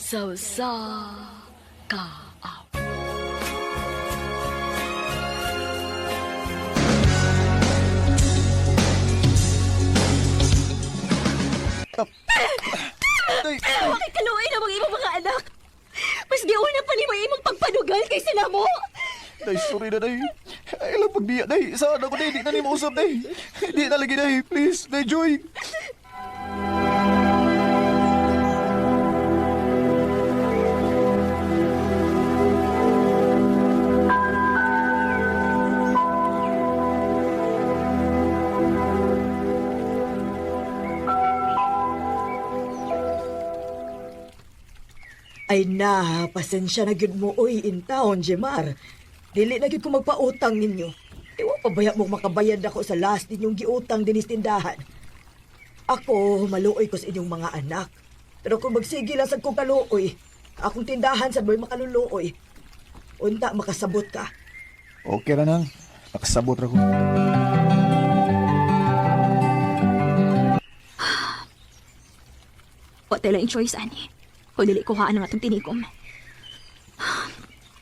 Sa ka. Day, Bakit kaluoy na mga imong mga anak? Mas giuna pa nimo imong pagpanugal kaysa namo. Day, sorry na, day. Ay, lang pagbiya, day. Saan ako, day? Di na ni mausap, day. Di na lagi, day. Please, day, Joy. Ay na, pasensya na gyud mo oy in town, Jemar. Dili na gyud ko magpautang ninyo. Iwa pa baya mo makabayad ako sa last ninyong giutang dinis tindahan. Ako, maluoy ko sa inyong mga anak. Pero kung magsige lang sad kong kaluoy, akong tindahan sad mo'y makaluluoy. Unta makasabot ka. Okay ra nang. Nakasabot ra ko. Wa tayo lang choice ani. Kung dili kuhaan ang atong tinikom.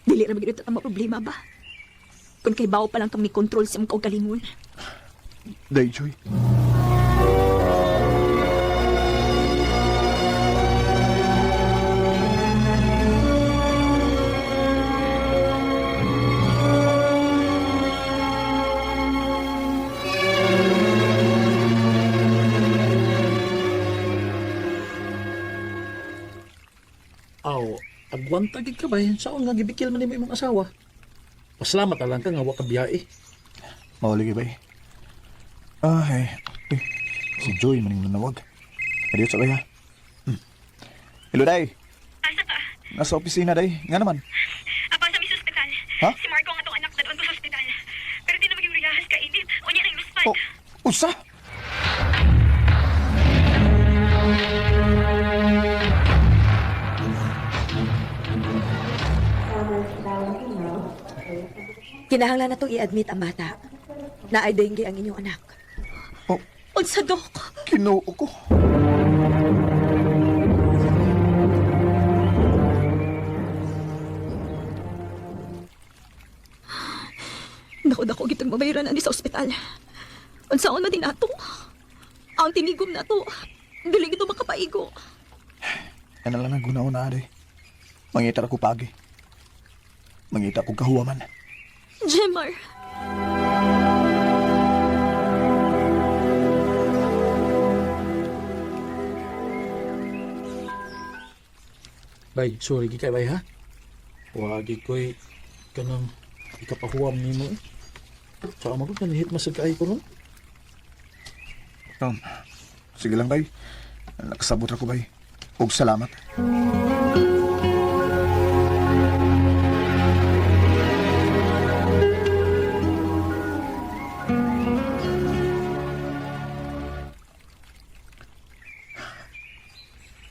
Dili ra magyud ang problema ba? Kung kay bawo pa lang kami control sa imong kaugalingon. Day, Joy. Aw, agwanta gid ka ba? Saon nga gibikil man nimo imong asawa? Pasalamat na lang ka nga wa ka biyahe. Mauli bay. Ay, eh, si Joy maning nanawag. Adiyo sa kaya. Hello, day. Asa ka? Nasa opisina, day. Nga naman. Apa sa mis ospital. Ha? Si Marco ang atong anak dadon ko sa ospital. Pero di na maging riyahas ka init. Unya na yung spike. Oh, usa! Kinahanglan na tong i-admit ang bata. Naay dengue ang inyong anak. Oh, Unsa dok? Kinoo ko. Dako dako gitang mabayaran ani sa ospital. Unsaon man din ato? Ang tinigom na to. Dili gito makapaigo. Ano lang ang gunaw na, day. Mangita ra ko pagi. Mangita ko kahuwaman. Jemar. Bay, sorry gid kay bay ha. Wa gid koy kanang ikapahuwam nimo eh. Sa mo ko kanihit masad kay ko ron. Sige lang, bay. Nakasabot ra ko, bay. Og salamat.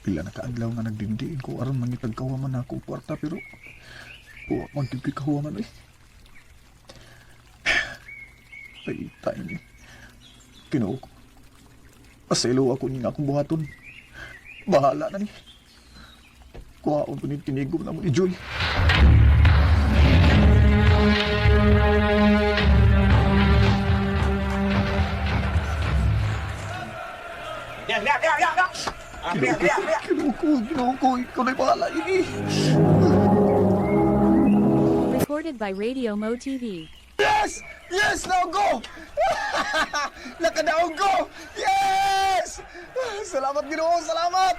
Pila na kaadlaw nga nagdindiin ko aron mangitag kahuwaman na ako og kwarta pero wa man gyud ko'y kahuwaman oy. Ay, tayo ni. Kinoo ko. Pasaylo ako ni nga akong buhaton. Bahala na ni. Kuhaon ko ni tinigom na mo ni Joy. Kinoo ko, kinoo ko, ikaw na'y bahala ini. Recorded by Radio Mo TV. Yes! Yes! Now go! Nakadaog ko! Yes! Salamat Ginoo, salamat!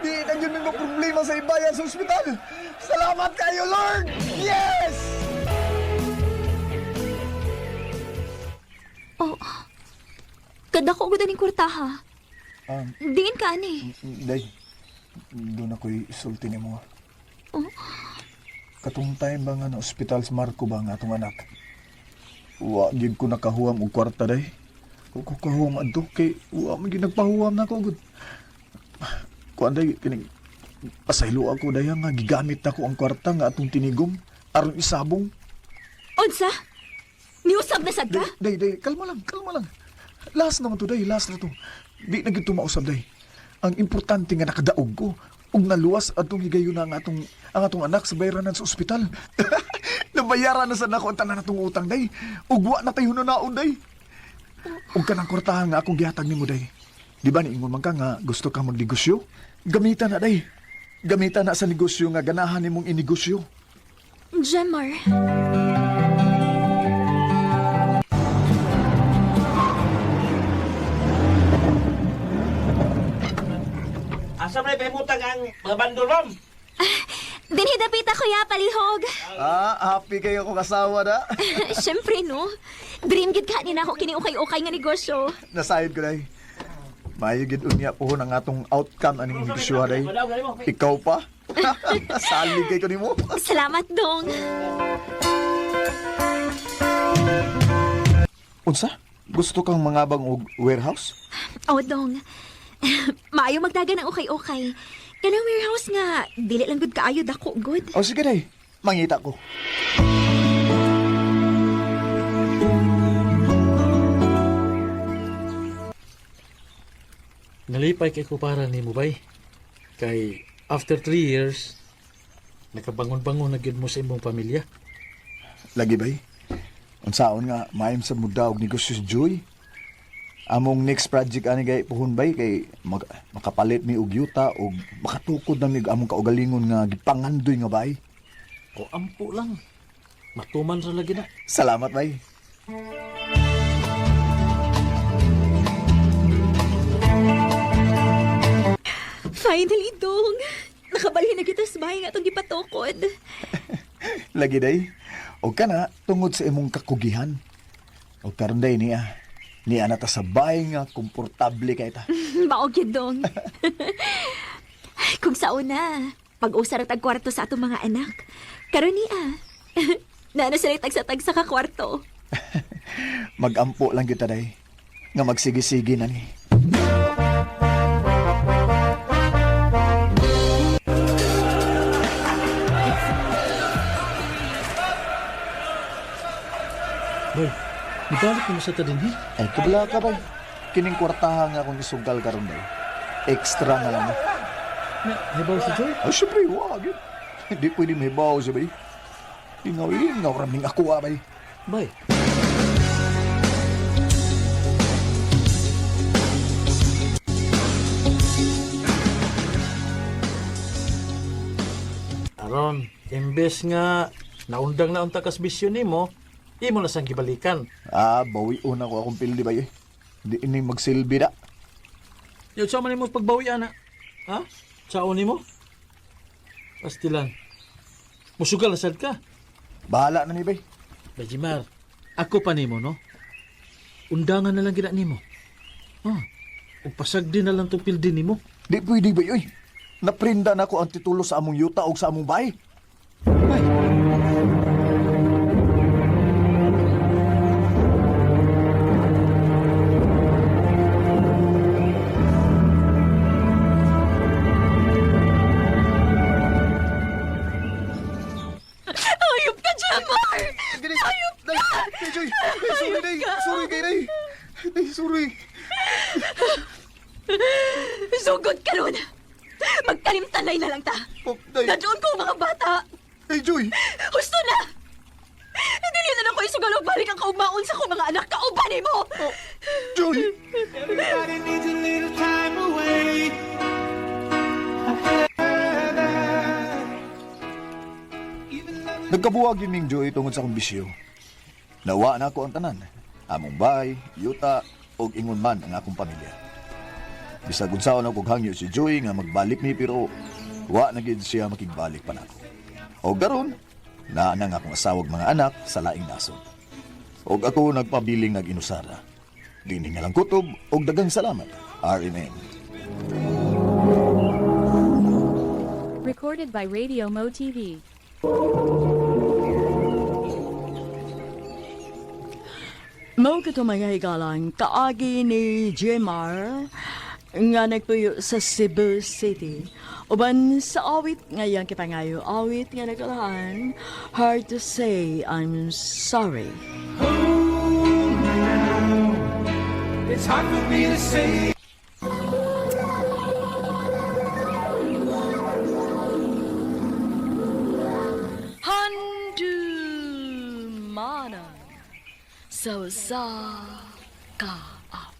Di na yun may mga problema sa ibayan sa ospital. Salamat kayo, Lord! Yes! Oh. Kadako ko daning kwartaha. Diin ka ani. Day, doon ako'y isulti ni mo. Oh. Katong time ba nga na ospital sa Marco ba nga atong anak? Wa gyud ko nakahuwam og kwarta day. Wa ko kahuwam adto kay wa man gyud nagpahuwam na ko gud. Kuan day kining pasaylo ako day nga gigamit nako ang kwarta nga atong tinigom aron isabong. Unsa? Niusab na sad ka? Day, day, day, kalma lang, kalma lang. Last naman to, day, last na to. Di na gyud to mausab, day. Ang importante nga nakadaog ko. Ug naluwas atong higayon ang atong anak sa bayranan sa ospital. Nabayaran na sa nako ang tanan natong utang day. Ug wa na tayo naon day. Ug kanang kwartahan nga akong gihatag nimo day. Di ba niingon man ka nga gusto kang magnegosyo? Gamita na day. Gamita na sa negosyo nga ganahan nimong inegosyo. Jemar. Asa man pahimutang ang mga bandol, ma'am? Dinhi dapita, kuya, palihog. Ah, happy kayo kong asawa na. Siyempre, no? Dream gid ka ni nako kini ukay-ukay nga negosyo. Nasayod ko day. Maayo gid unya pohon ang atong outcome aning negosyo day. Ikaw pa? Salig kay ko nimo. Salamat, dong. Unsa? Gusto kang mangabang og warehouse? Oh, dong. Maayo magdagan ang ukay-ukay. Kanang warehouse nga, dili lang gud kaayo dako good. O sige day, mangita ko. Nalipay kay ko para nimo bay. Kay after 3 years, nakabangon-bangon na gyud mo sa imong pamilya. Lagi bay. Unsaon nga maayom sa muda og negosyo si Joy? Among next project ani gay puhon bay kay makapalit mi og yuta og makatukod na mi og among kaugalingon nga gipangandoy nga bay. O ampo lang. Matuman ra lagi na. Salamat bay. Finally, dong. Nakabalhin na kita sa bahay nga atong gipatukod. Lagi day. Og kana tungod sa imong kakugihan. Og karon day niya. Niya na ta sa bahay nga komportable kay ta. Mao gyud, dong. Kung sa una, pag-usa ra tag kwarto sa atong mga anak. Karon niya. Naa na sila tagsa-tagsa ka kwarto. Magampo lang kita day. Nga magsige-sige na ni. Bay, nibalik mo sa ta dinhi. Ay, kabla ka bay. Kining kwartahan nga akong isugal karon day. Extra na lang. Na, hibaw si Joy. Ay, syempre, wag yun. Hindi pwede mahibaw siya bay. Ingaw, ingaw raming ako ah, bay. Bay. Aron, imbes nga naundang na unta kas bisyo nimo, imo na sang gibalikan. Ah, bawion ako akong pildi bay. Eh. Di ini magsilbi na. Yo, sa man nimo pagbawi ana? Ha? Sao nimo? Pastilan. Musugal na sad ka. Bahala na ni bay. Bajimar, ako pa nimo no. Undangan na lang gina nimo. Ha? Ug pasagdi na lang tong pildi nimo. Di pwede bay, oy. Naprinda na ko ang titulo sa among yuta o sa among bay. Bay. Ayop ka, Jemar! Ayop ka! Day, Joy! Day, sorry, day! Sorry kay day! Day, sorry! Sugod ka nun! Magtanim-tanay na lang ta! Oh, day, Nadoon ko ang mga bata! day, Joy! Husto na! Dili na lang ko isugal og balik ang kaugmaon sa akong mga anak. Kauban nimo! Joy! Everybody needs a little time away. Nagkabuwag yun ning Joy tungod sa akong bisyo. Nawa na ako ang tanan. Among bay, yuta, og ingon man ang akong pamilya. Bisag unsaon ako hangyo si Joy nga magbalik ni pero wa na gid siya makigbalik pa nako. Og karon, naa na nga akong asawa ug mga anak sa laing nasod. Og ako nagpabiling nag-inusara. Dinhi nga lang kutob og daghang salamat. RMN. Recorded by Radio Mo TV. Mao kato mga higalan, kaagi ni Jemar nga nagpuyo sa Cebu City. Uban sa awit nga iyang kipangayo, awit nga nagkalahan, hard to say I'm sorry. It's hard for me to say. sa usa ka awit.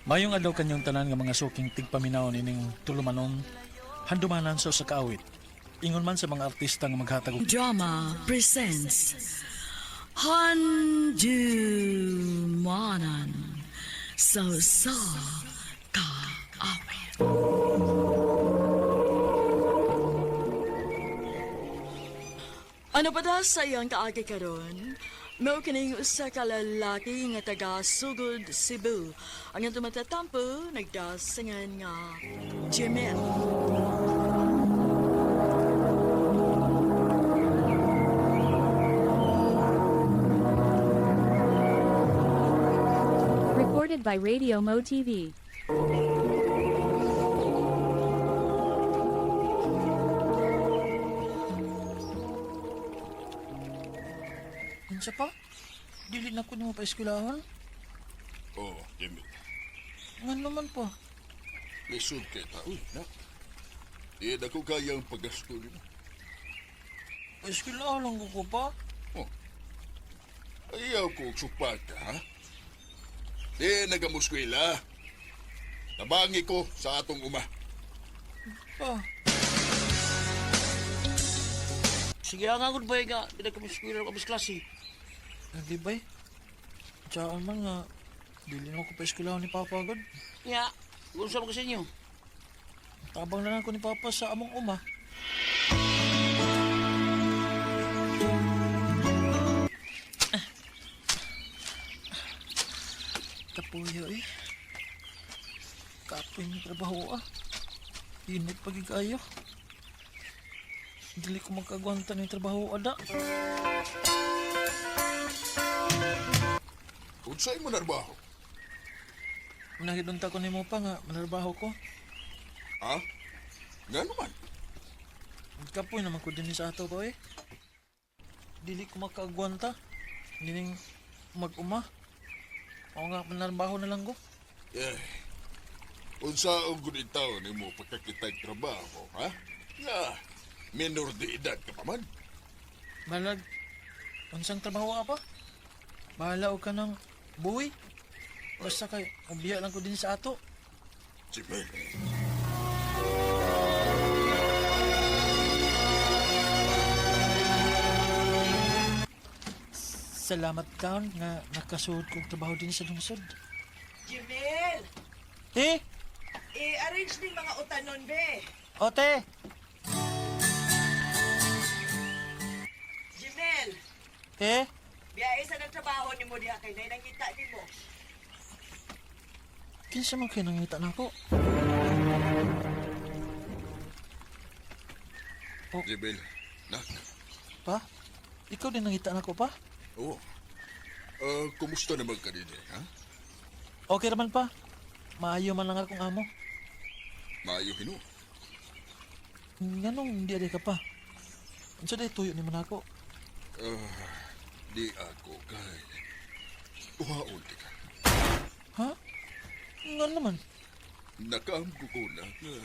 Mayong adlaw kanyong tanan nga mga suking tigpaminaw nining tulumanon, handumanan sa usa ka awit. Ingon man sa mga artista nga maghatag og Drama presents Handumanan sa usa ka awit. Ano pa da sa iyang kaagi karon? Mao kining usa ka lalaki nga taga Sugod, Cebu. Ang iyang tumatatampo nagdasingan nga Jemel. Recorded by Radio Mo TV. Unsa pa? Dili na ko nimo paeskwelahon. Oh, Jimmy. Ngan naman pa. Lisod kay tao, na. Di na ko kayang paggasto nimo. Paeskwelahan lang ko pa. Oh. Ayaw ko og supat ka, ha? Di nagamuskwela. Tabangi ko sa atong uma. Pa. Sige ang agad bay nga, di na kami eskwela ng abis klase. Lagi bay. Tsaan man nga dili na ko paeskwelahon ni Papa agad. Nga, kung saan ka sa inyo. Tabang na lang ko ni Papa sa among uma. Kapuyo eh. Kapoy ng trabaho ah. Init pag kayo. Dili ko magkagwanta ng trabaho ada. Unsay mo narbaho? Nagidunta ko nimo pa nga manarbaho ko. Ha? Nga naman. Kapoy naman ko din sa ato ko eh. Dili ko makagwanta. Nining mag-uma. Oo nga, manarbaho na lang ko. Eh, unsa ang gunitaw nimo pagkakitag trabaho, ha? Nga, minor de edad ka pa man. Balag, unsang trabaho apa? Bahala og ka ng buwi. Basta kay, ubiya lang ko din sa ato. Jimmy. Salamat taon nga nakasuod kong trabaho din sa lungsod. Jimel, Eh, i-arrange ning mga utanon be. ote! Jimel, Eh, biyahe sa ng trabaho nimo diha kay nay nangita nimo. kinsa man kayo nangita na ako? Jimmy, nak. Pa? Ikaw din nangita na ako pa? Oh. Ah, kumusta naman ka din, ha? Okay raman pa. Maayo man lang akong amo. Maayo hino. Nganong hindi adi ka pa? Unsa day tuyo ni man ako? Ah, di ako kay. Uhaon di ka. Ha? Ngan naman? Nakaamgo ko na nga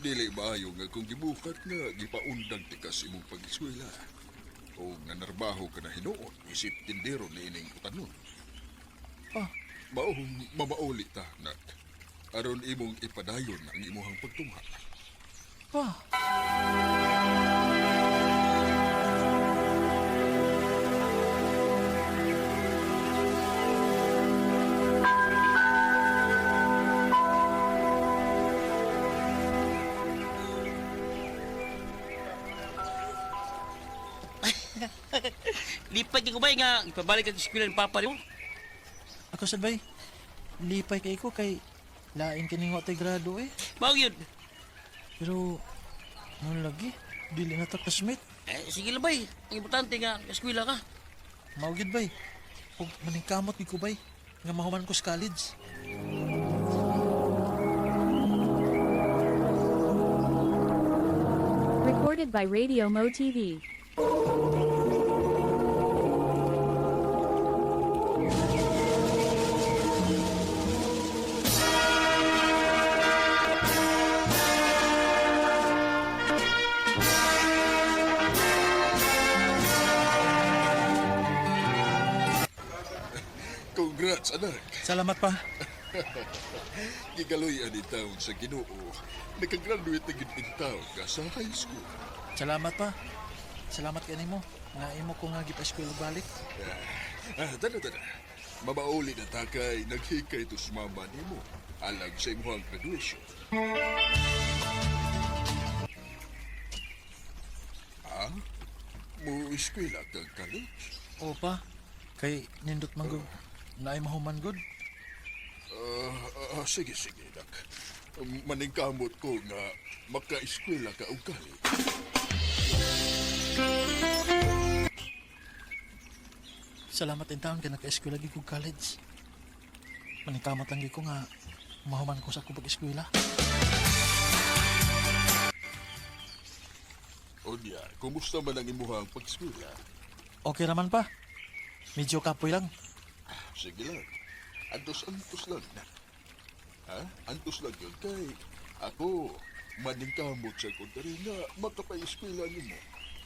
dili maayo nga kung gibukat nga gipaundang ti ka sa imong pag-eskwela. O nga narbaho ka na hinuon, isip tindero ni ining utanon. Pa, Maong mamauli ta, nak. Aron imong ipadayon ang imuhang pagtungha. pa. Lipad ko bay nga, ipabalik ka sa eskwela ni Papa nimo. Ako sad bay. Lipay kay ko kay lain kining wa tay grado eh. Mao yun. Pero mo lagi dili na ta classmate. Eh, sige lang bay, ang importante nga, eskwela ka. Mao gyud bay. Ug maningkamot gyud ko bay nga mahuman ko sa college. Recorded by Radio Mo TV. Congrats, anak. Salamat pa. Gigaloy ani taon sa Ginoo. Nakagraduate na gid in taon ka sa high school. Salamat pa. Salamat kay nimo. Nga imo ko nga gipa-eskwela balik. Ah, tana, tana. Mabauli na takay, naghikay to sa mama nimo. Alang sa imuhang graduation. Ah? Mo eskwela kag college? Oo pa. Kay nindot man gud. Naay mahuman gud. Ah, sige, sige, dak. Maningkamot ko nga maka-eskwela ka og college. Salamat in taon kay naka-eskwela gid kog college. Maningkamot lang gid ko nga mahuman ko sa akong pag-eskwela. Unya, kumusta man ang imuhang pag-eskwela? Okay raman pa. Medyo kapoy lang. Sige lang. Antos-antos lang na. Ha? Antos lang yun kay ako maningkamot sa kontari nga makapa-eskwela nimo.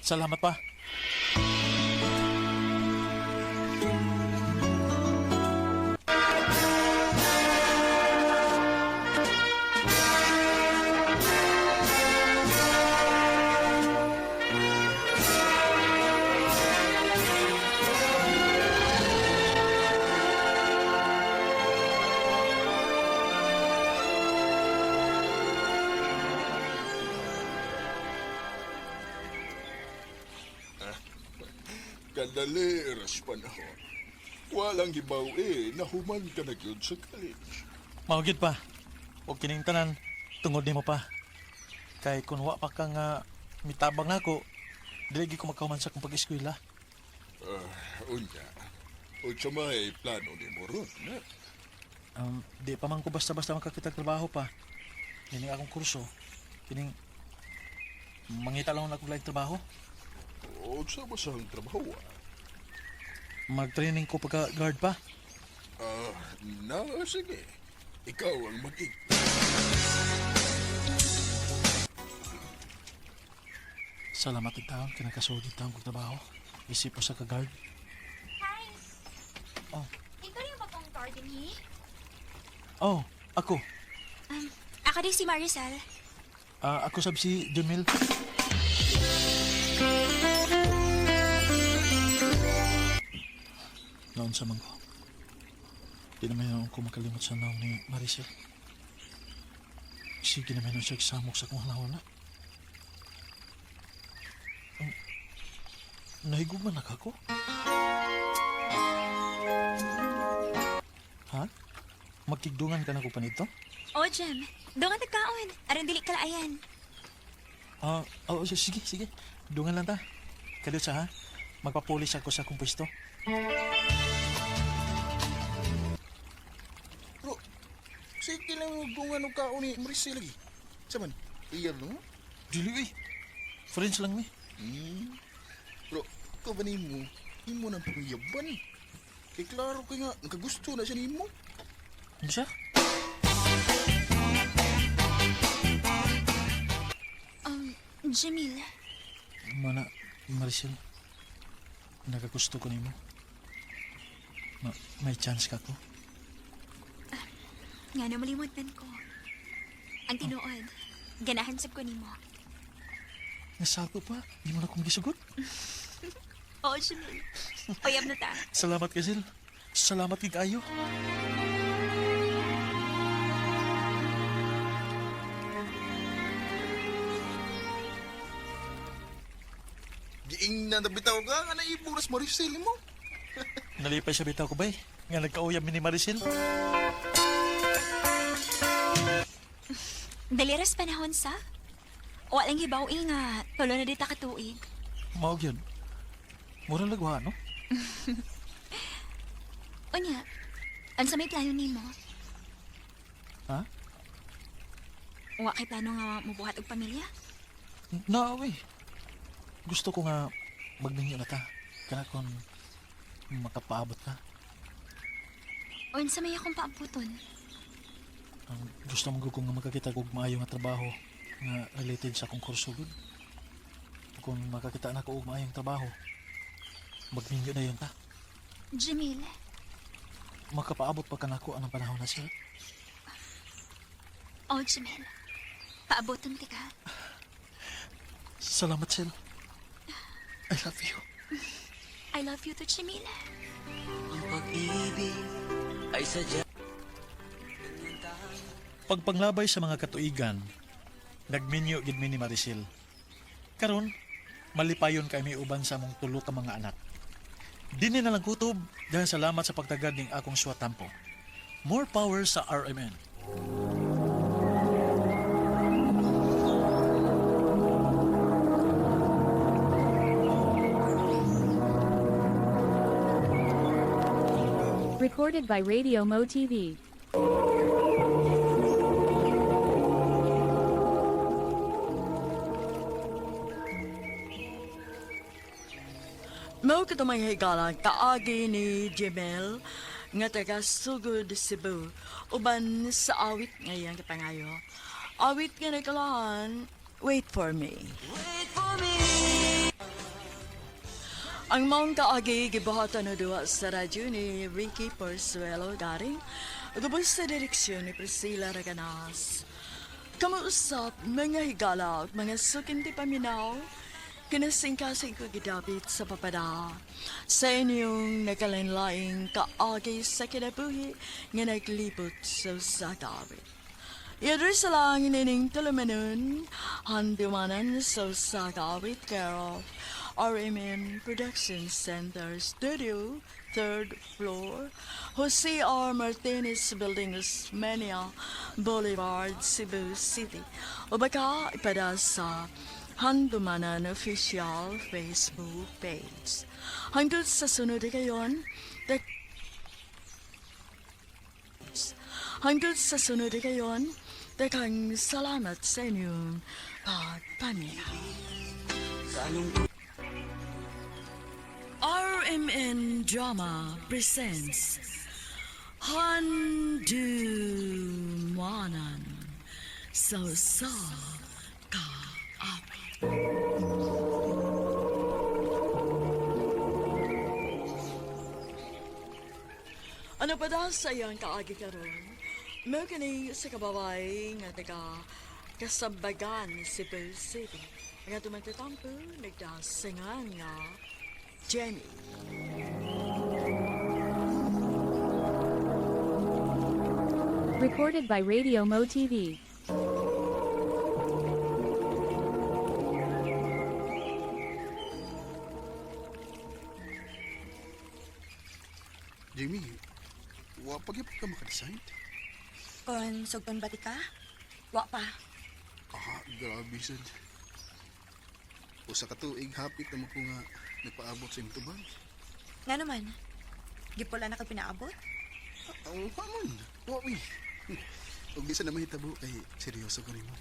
Salamat pa. Kadali ras panahon. Walang hibaw eh, nahuman ka na gyud sa college. Mao gyud pa. Og kining tanan tungod nimo pa. Kay kun wa pa ka nga mitabang nako, dili gyud ko makahuman sa akong pag-eskwela. Ah, unya. Unsa may plano nimo ron, na? Di pa man ko basta-basta makakita og trabaho pa. Kining akong kurso, kining mangita lang ako laing trabaho. Unsa ba sa trabaho? Ah? Mag-training ko pagka guard pa. Ah, na, sige. Ikaw ang mag Salamat in taon kay nakasugod taon kog trabaho. Isip ko sa ka-guard. Hi! Oh. Ikaw rin ba kong garden eh? Oh, ako. Ako din si Maricel. Ah, ako sab si Junmil. Noon sa mangko. Di naman ako makalimot sa naong ni Maricel. Sige naman siya samok sa kong hanahon na. Nahiguman na ka ko? Ha? Magkigdungan ka na ko pa nito? O, Jem. Doon ka nagkaon. Aron dili kalaayan. Ah, oh, sige, sige. Dungan lang ta. Kadiyot sa ha. Magpapulis ako sa akong pwesto. Bro, sige lang dungan og kaon ni Maricel lagi. Sa man, iya no? Dili eh. Friends lang mi. Hmm. Bro, ko ba nimo? Imo nang pangyaban. Kay klaro kay nga nakagusto na siya nimo. Ano siya? Jamil, Mana, Maricel. Nakagusto ko nimo. May chance ka ko. nga na malimutan ko. Ang tinuod, ganahan sab ko nimo. Nasago pa. Di mo na akong gisugot. Oo, Jamil. Uyab na ta. Salamat, Kasil. Salamat kay kayo. Giing na nabitaw ka nga naiburas Maricel mo. Nalipay siya bitaw ko bay. Nga nagkauyab mi ni Maricel. Daliras panahon sa. Walang hibaw eh nga, tulo na dita katuig. Mao gyud. Mura lagwa, no? Unya, unsa may plano nimo? Ha? Wa kay plano nga mobuhat og pamilya? Na, we. Gusto ko nga magminyo na ta. Kana kung makapaabot ka. Unsa may akong paabuton? Ang gusto mo ko nga makakita og maayo nga trabaho nga related sa akong kurso gud. Kung makakita na ko og maayong trabaho, magminyo na yun ta. Jamil, Makapaabot pa kanako anang panahon na siya. Oh, Jamil. Paaboton ti ka. Salamat, Sel. I love you. I love you too, Jamil. Pagpanglabay sa mga katuigan, nagminyo gid mi ni Maricel. Karon, malipayon kay mi uban sa among tulo ka mga anak. Dinhi na lang kutob dahil salamat sa pagtagad ning akong swatampo. More power sa RMN. Recorded by Radio Mo TV. Mao kato mga higala kaagi ni Jemel nga taga Sugod, Cebu uban sa awit ngayang kapangayo. Awit nga nagkalahan, Wait for Me. Wait for me. Ang maong kaagi gibuhatan na duwa sa radyo ni Ricky Porsuelo Garing ug sa direksyon ni Priscilla Raganas. Kamuusap mga higala ug mga sukinti paminaw, kinasingkasing ko gidapit sa papada. Sa inyong nakalinlaing kaagi sa kinabuhi nga naglibot sa usa ka awit. Yadri sa lang inining tulumanon, handumanan sa usa ka awit care of RMN Production Center Studio, third floor, Jose R. Martinez Building, Osmeña Boulevard, Cebu City. O baka ipada sa Handumanan Official Facebook page. Hanggang sa sunod kayon, hanggang sa sunod kayon, daghang salamat sa inyong pagpaminaw. RMN Drama presents Handumanan sa sa kaawit. Ano pa daw sa iyang kaagi karon? Mao kini sa kababay nga taga Kasambagan, Cebu City. Nga tumagtatampo, nagdasingan nga Jamie. Recorded by Radio Mo TV. Jamie, wa pa gyud ka maka-decide. Kon sugton ba ti ka? Wa pa. Ah, grabe sad. Usa ka tuig hapit na mo ko nga nagpaabot sa imong tubag. Nga naman. Gipula na ka pinaabot? Ah, wa man. Wa uy. Ug di sa na mahitabo kay seryoso ko nimo.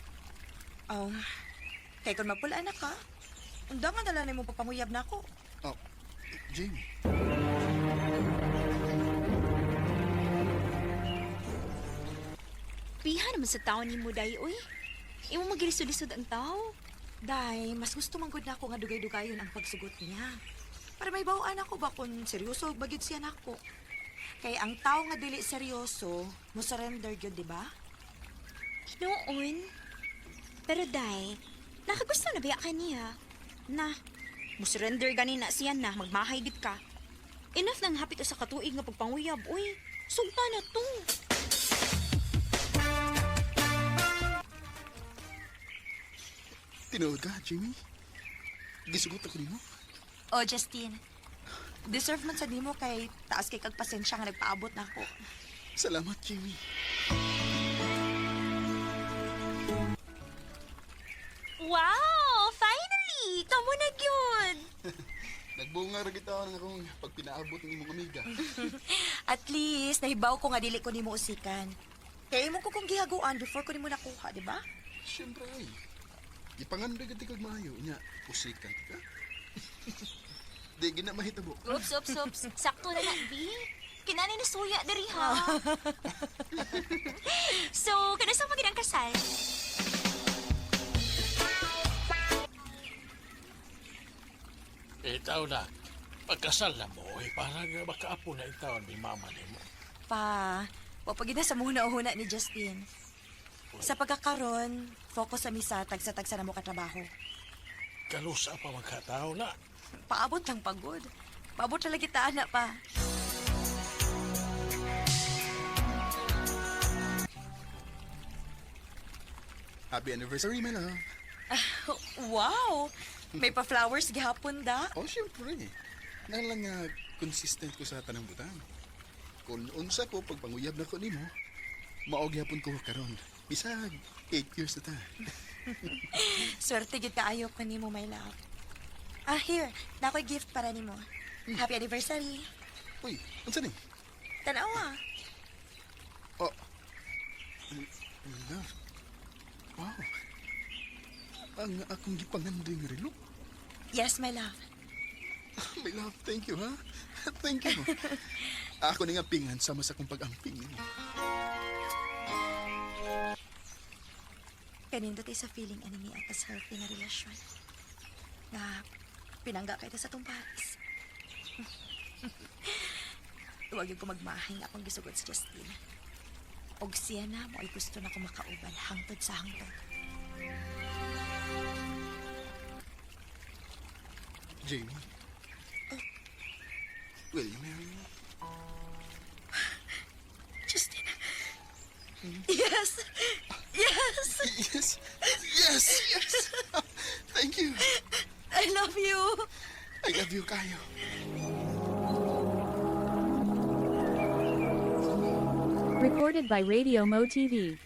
Oh. Kay kon mapula na ka. Unda nga dala nimo pagpanguyab na ako. Oh, Jamie. Piha naman sa tao ni mo, day, uy. Imo magilisod-lisod ang tao. Day, mas gusto man gud nako nga dugay-dugayon ang pagsugot niya. Para may bawaan ako ba kung seryoso ba gyud siya nako. Kay ang tao nga dili seryoso, mo surrender gyud, di ba? Noon. Pero, day, nakagusto na biya ka niya. Na, mo surrender gani na siya na, magmahay gid ka. Enough nang hapit sa katuig nga pagpanguyab, uy. Sugta na to. Tinuod ka, Jamie? Gisugot ako nimo. Oh, Justine. Deserve man sa nimo kay taas kay kag pasensya nga nagpaabot nako. Salamat, Jamie. Wow! Finally! Kamo na gyud! Nagbunga ra gid taon akong pagpinaabot ng imong amiga. At least nahibaw ko nga dili ko nimo usikan. Kay imo ko kung gihaguan before ko nimo nakuha, di ba? Siyempre, ay. Gipangandoy gid kag maayo nya. Usikan ka. Di gina mahitabo. Oops, oops, oops. Sakto na na, B. Kinani na suya diri ha. So, kanasa pa gid ang kasal? Itaw na, pagkasal na mo, eh, parang makaapo na itaw ni mama ni mo. Pa, wa pa gid na sa muna-una ni Justin. Sa pagkakaron, focus sa misa tagsa-tagsa na mo katrabaho. Kalusa pa magkatao na. Paabot lang pagod. Paabot talaga kita, anak pa. Happy anniversary, my love. Wow! May pa-flowers gihapon da. Oh, syempre. Nang lang nga consistent ko sa tanang butang. Kung unsa ko pagpanguyab na ko nimo, mao gyapon ko karon. Bisag 8 years na ta. Swerte gid kaayo ko nimo, my love. Ah, here. Nakoy gift para nimo. Happy anniversary. Uy, unsa ni? Tanawa. Oh. Love. Wow. Ang akong gipangandoy nga relo. Yes, my love. My love, thank you, ha? Thank you. Ako ni nga pingan sama sa akong pag-amping. Kanindot sa feeling ani ni atas healthy nga relasyon. Nga pinangga kay ta sa tong Paris. Huwag yung kumagmahay nga akong gisugot si Justin. Og siya na mo ay gusto na ko makauban hangtod sa hangtod. Jamie. Will you marry me? Justin. Yes! Yes! Yes. Yes, yes. Thank you. I love you! I love you, kayo. Recorded by Radio Mo TV.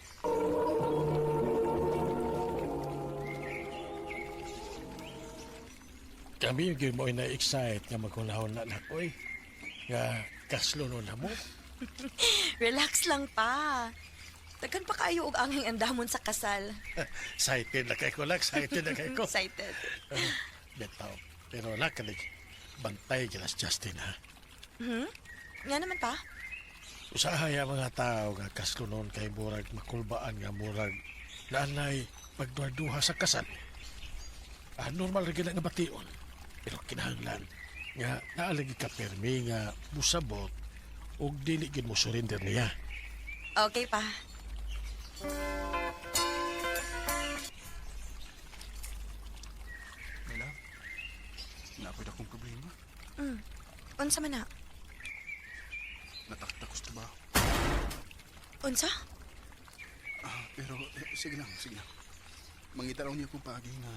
Kami yung mo na-excite nga maghunahon na na oy. Nga kaslo no na mo. Relax lang pa. Daghan pa kayo og anghing andamon sa kasal. Excited na kay ko lang, excited na kay ko. Excited. Bitaw. Pero lakalig, bantay gila si Justin ha. Nga naman pa. Usahay ang mga tao nga kaslo noon kay murag makulbaan nga murag naanay pagduha sa kasal. Ah, normal ra gila nga bation. Pero kinahanglan nga naalagi ka permi nga musabot ug dili gid mo surrender niya. Okay pa. My love, napoy akong problema. Unsa man na? Natakta ko sa trabaho. Unsa? Ah, pero eh, sige lang, sige lang. Mangita raw niya kong paagi nga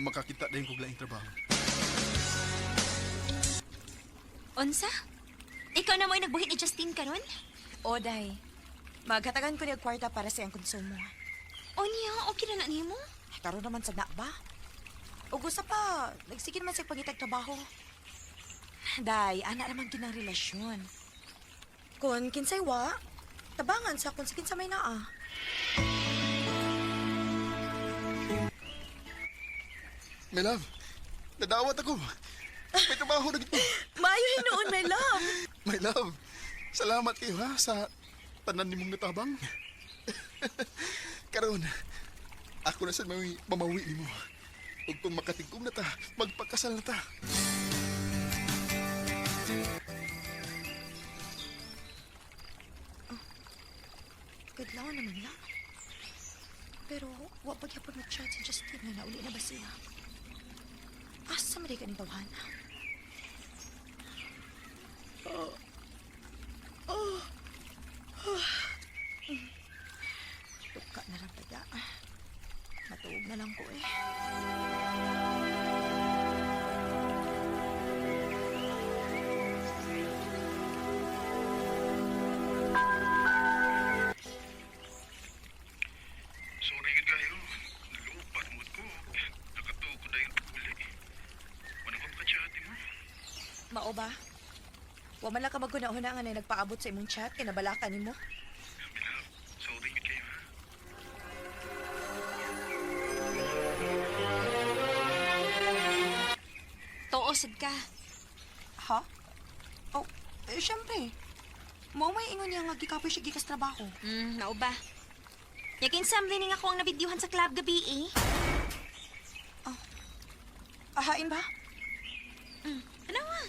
makakita din kog laing trabaho. Unsa? Ikaw na mo'y nagbuhit ni Justin karon? O, day. Maghatagan ko niya kwarta para sa iyang konsumo. O niya, okay na na nimo? Ay, karon naman sa na ba? O gusto pa, nagsige naman sa pangitag trabaho. Day, ana naman kinang relasyon. Kung kinsay wa, tabangan sa kung sa kinsa may naa. My love, nadawat ako. May trabaho na gid ko. Maayo hinuon, my love. My love, salamat kayo ha sa tanan nimong natabang. Karon, ako na sa may mamawi nimo. Ug kung makatigom na ta, magpakasal na ta. Good law naman lang. Pero, wa pa gyapon mag-chat si Justin nga nauli na ba siya? Asa man di ka ning tawhan? Oh. Oh. Oh. Tuka na lang tada. Matuog na lang ko eh. Sorry gid kayo. Nalupat mo ko. Nakatuo ko dahil paguli. Wala ko makachat mo. Mao ba? Wa man lang ka maghuna-huna nga na nagpaabot sa imong chat kay nabalaka nimo. My love, sorry gid kayo ha. Tuo sad ka. Ha? Oh, eh, syempre. Mao may ingon niya nga gikapoy siya gikas trabaho. Mao ba? Yakin sam din ako ang nabidyuhan sa club gabi eh. Ahain ba? Ano nga?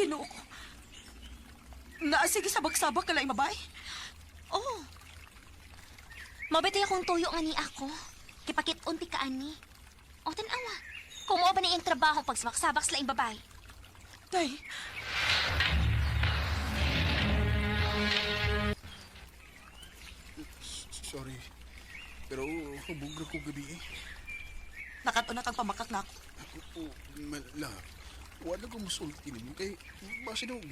Ginoo ko. Naa sige sabak-sabak ka laing babae. Oh. Mabitay akong tuyo nga ni ako. Kipakit-unti ka ani. O tanawa. Kung mao ba na iyang trabaho pagsabak-sabak sa laing babae. Day, Sorry. Pero hubog ra ko gabi eh. nakat-una kang pamakak na ako. Oh, my love. Wala ko musulti nimo kay basin og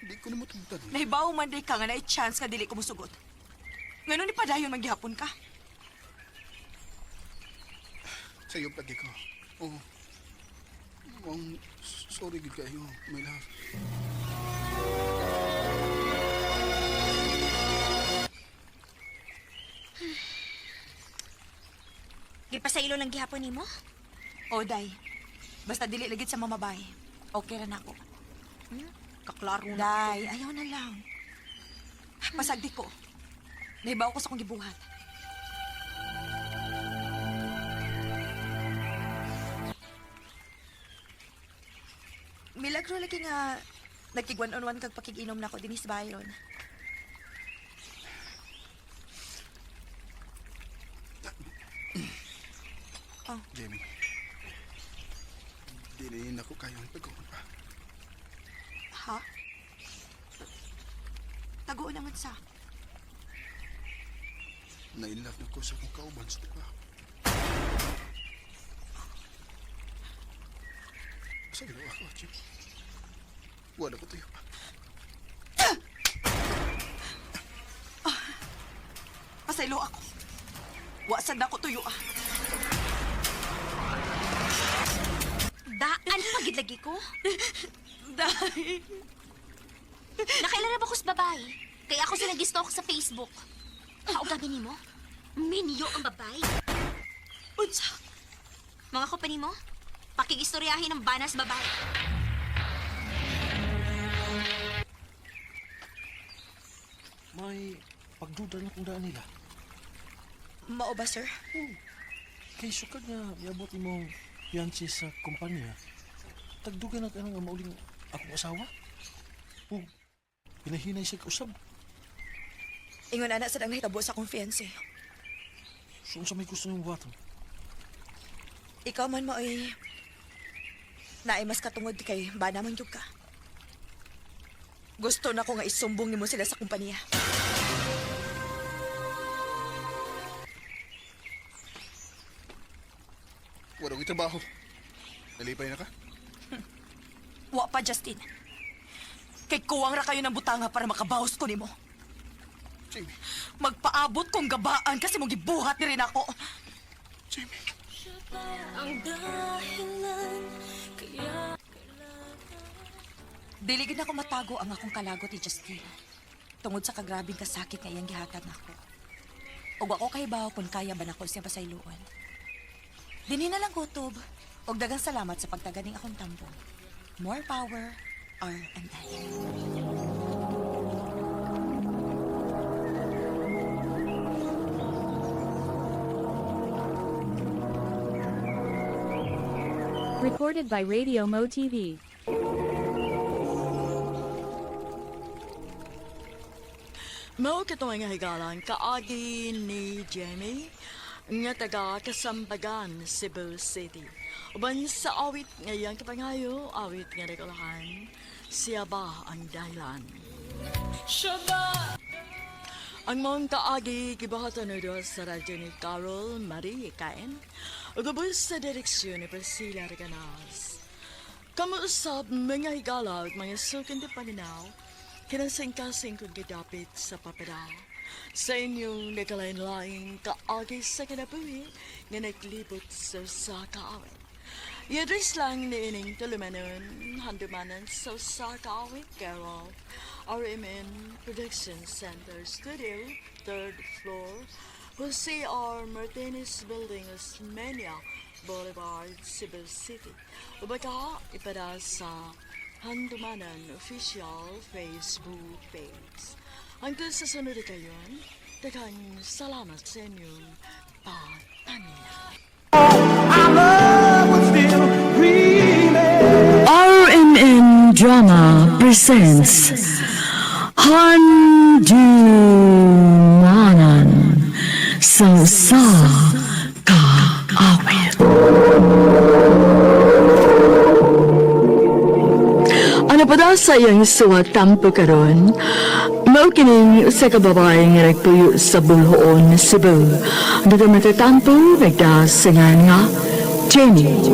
di ko nimo tugtan. Nahibaw man day ka nga na chance nga dili ko musugot. Ngano ni padayon man gihapon ka? Sa'yo lagi ko. Oh. Mong sorry gid kayo, my love. Gipasaylo lang gihapon nimo? O day, basta dili lagid sa mamabay. Okay ra nako. Kaklaro na. Day, ayaw na lang. Pasagdi ko. Nahibaw ko sa akong gibuhat. Milagro lagi nga nagkig one on one kag pakiginom nako dinis Byron. Jamie. Dili na ko kayo ang pag pa. Ha? Taguon naman sa. Na-inlove na ko sa akong kauban sa trabaho. Sa ginawa ko, Jamie. Wala ko tayo pa. Pasaylo ako. Wa sad nako tuyo ah. Daan pagid lagi ko. Day. Nakailan na ba ko sa babae? Kaya ako sila gistalk sa Facebook. Kaugabi nimo? Minyo ang babae. Unsa? Mga ko pa nimo? Pakigistoryahin ang banas babae. May pagduda na kung daan nila. Mao ba, sir? Kay sukad nga miabot imong fiancé sa kumpanya. Tagduga na ka nga mauling akong asawa. O, hinahinay siya kausab. Ingon ana sad ang nahitabo sa akong fiancé. So, unsa may gusto niyong buhaton? Ikaw man maoy naay mas katungod kay bana man gyud ka. Gusto na ko nga isumbong nimo sila sa kumpanya. Wala ko'y trabaho. Nalipay na ka? Wa pa, Justin. Kay kuwang ra kayo ng butanga para makabawas ko nimo. Jamie. Magpaabot kong gabaan kasi mong gibuhat ni rin ako. Jamie. Dili gid ako matago ang akong kalagot ni Justin. Tungod sa kagrabing kasakit nga iyang gihatag nako. Ug ako kahibaw kung kaya ba nako siya pasayloan. Dinhi na lang kutob. Ug daghang salamat sa pagtaganing akong tambong. More power, R&L. Recorded by Radio Mo TV. Mao kato nga higalan kaagi ni Jamie nga taga Kasambagan, Cebu City. Uban sa awit ngayang kapangayo, awit nga nagulahan, siya ba ang dahilan? Siya ba? Ang mong kaagi gibuhatan na doon sa radyo ni Carol Marie Kain ug ubos sa direksyon ni Priscilla Reganas. Kamuusab mga higala ug mga sukin di paninaw, kinasingkasing kong gidapit sa papeda. Sa inyong nagkalain-laing kaagi sa kinabuhi nga naglibot sa usa ka awit. I-address lang ni ining tulumanon, handumanan sa usa ka awit, Carol, RMN Production Center Studio, 3rd floor, Jose R. Martinez Building, Osmeña Boulevard, Cebu City. O baka ipada sa Handumanan Official Facebook page. Hanggang sa sunod kayon, daghang salamat sa inyong pagpaminaw. RMN. Drama presents Handumanan sa Usa Ka Awit. Ano pa daw sa iyang suwat tampo karon? Mao kining usa ka babae nga nagpuyo sa Bulhoon, Cebu. Dito matatampo nagdasingan nga Jenny.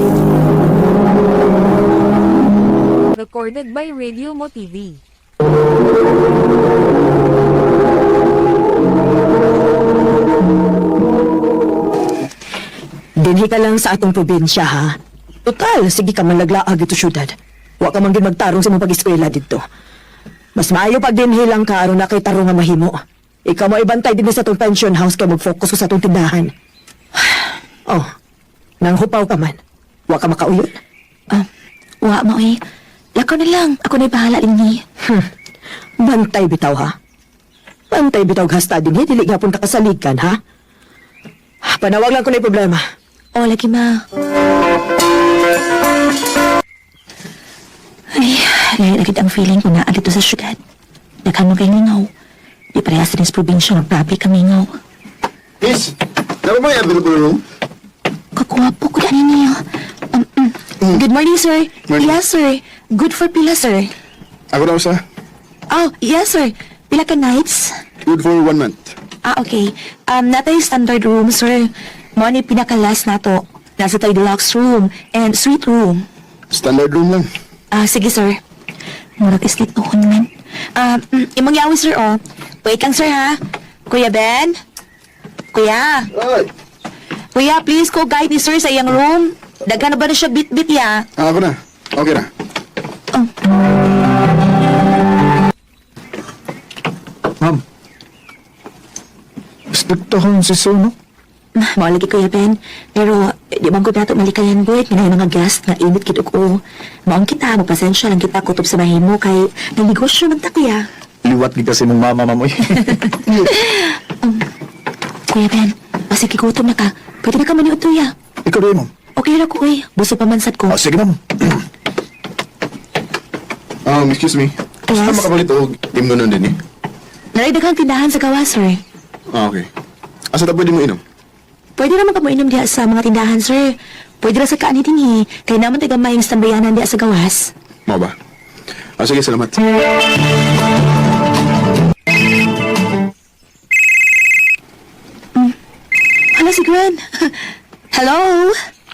Recorded by Radio Mo TV. Dinhi ka lang sa atong probinsya, ha? Total, sige ka man laglaag ito syudad. Wa ka man gid magtarong sa imong pag-eskwela didto. Mas maayo pag dinhi lang ka aron na kay tarong nga mahimo. Ikaw mo ibantay dinhi sa atong pension house kay mag-focus ko sa atong tindahan. Oh, nang hupaw ka man. Wa ka makauyon. Ah, wa mo eh. Lakaw na lang. Ako na'y bahala dinhi. Bantay bitaw ha. Bantay bitaw gasta dinhi dili gyapon ka kasaligan ha. Panawag lang ko na problema. O, lagi ma. Ay, lahi na gid ang feeling ko na dito sa syudad. Daghan mo kay lingaw. Di parehas din sa probinsya nga grabe ka mingaw. Miss, dapat ba yung available room? Kagwapo ko na niya. Good morning, sir. Morning. Yes, sir. Good for pila, sir. Ako na usa. Oh, yes, sir. Pila ka nights? Good for one month. Ah, okay. Natay standard room, sir. Mo ni pinaka-last nato. Nasa tayo deluxe room and suite room. Standard room lang. Ah, sige, sir. Murag islit noon man. Ah, imong yawi, sir, oh. Wait lang, sir, ha? Kuya Ben? Kuya? Ay! Kuya, please go guide ni sir sa iyang room. Daghan na ba na siya bit-bit, ya? Ah, ako na. Okay na. Ma'am. Striktohon si Sir, no? Mao lagi, Kuya Ben. Pero, di man ko nato malikayan, boy. Nga na mga guest nga init kid og o. Maong kita, magpasensya lang kita kutob sa mahimo kay nagnegosyo man ta, kuya. Liwat gid kasi mong mama, ma'am. Uy. Kuya Ben, basig gigutom na ka. Pwede na ka maniud ya. Ikaw rin, ma'am. Okay ra ko, uy. Busog pa man sad ko. Ah, sige, ma'am. Excuse me. Yes? Saan makapalit og team nun din eh? Naray daghang tindahan sa gawas, sir. Ah, okay. Asa ta pwede mo inom? Pwede naman ka mo inom diha sa mga tindahan, sir. Pwede ra sa kaani dinhi. Kay naman taga mayong stambayanan diha sa gawas. Mao ba? Ah, sige, salamat. Hala si Gwen. Hello?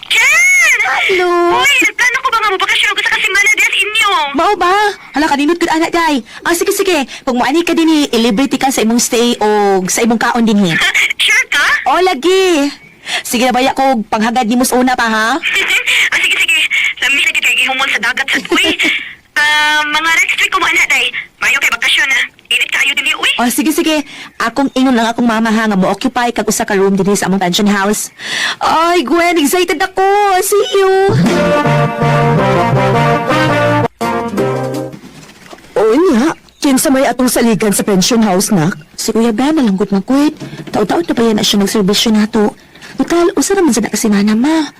Jen! Hello? Uy, nagplano ko ba nga mabakasyon ko sa kasimana diya sa inyo? Mao ba? Hala kaninot gud ana day. Ah, sige sige. Pag moani ka dinhi, ilibre ti ka sa imong stay o sa imong kaon dinhi. Sure ka? O lagi. Sige na baya ko panghagad nimo sa una pa ha. Ah, sige, sige. Lami lagi kay gihumon sa dagat sa uy. Ah, mga next week ko mo ana day. Mayo kay bakasyon ah. Init kayo dinhi uy. O sige sige. Akong ingon lang akong mama ha nga mo-occupy kag usa ka room dinhi sa among pension house. Ay, Gwen, excited ako. See you. Oo niya. Kinsa may atong saligan sa pension house, nak? Si Kuya Ben, malanggot na kwit. Taon-taon na pa yan na siya nagserbisyo nato. Total, usa naman sa nakasimana, ma.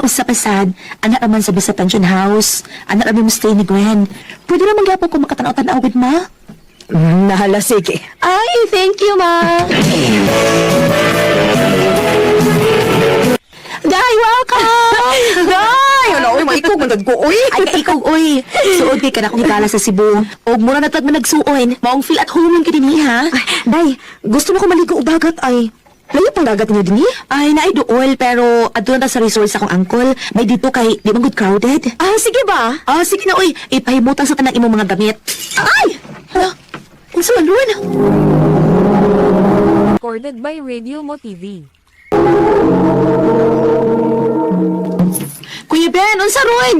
Usa pa sad, anak naman sabi sa pension house. Anak naman mo stay ni Gwen. Pwede naman gyapon kung makatanaw-tanaw gud, ma. Nahala, sige. Ay, thank you, ma. Day, welcome! Day! Wala, uy, maikog man ko, uy. Ay, kaikog, uy. Suod kay ka na akong higala sa Cebu. Og mura na tag man nagsuon. Maong feel at home lang kini ha. Day, gusto mo ko maligo og dagat ay. Layo pang dagat niyo dinhi? Ay, naay dool, pero adto na ta sa resort sa akong uncle. May dito kay di man good crowded. Ah, sige ba? Ah, sige na, uy. Ipahimutan sa tanang imong mga gamit. Ay! Hala, unsa man ron? Recorded by Radio Mo TV. Kuya Ben, unsa ron?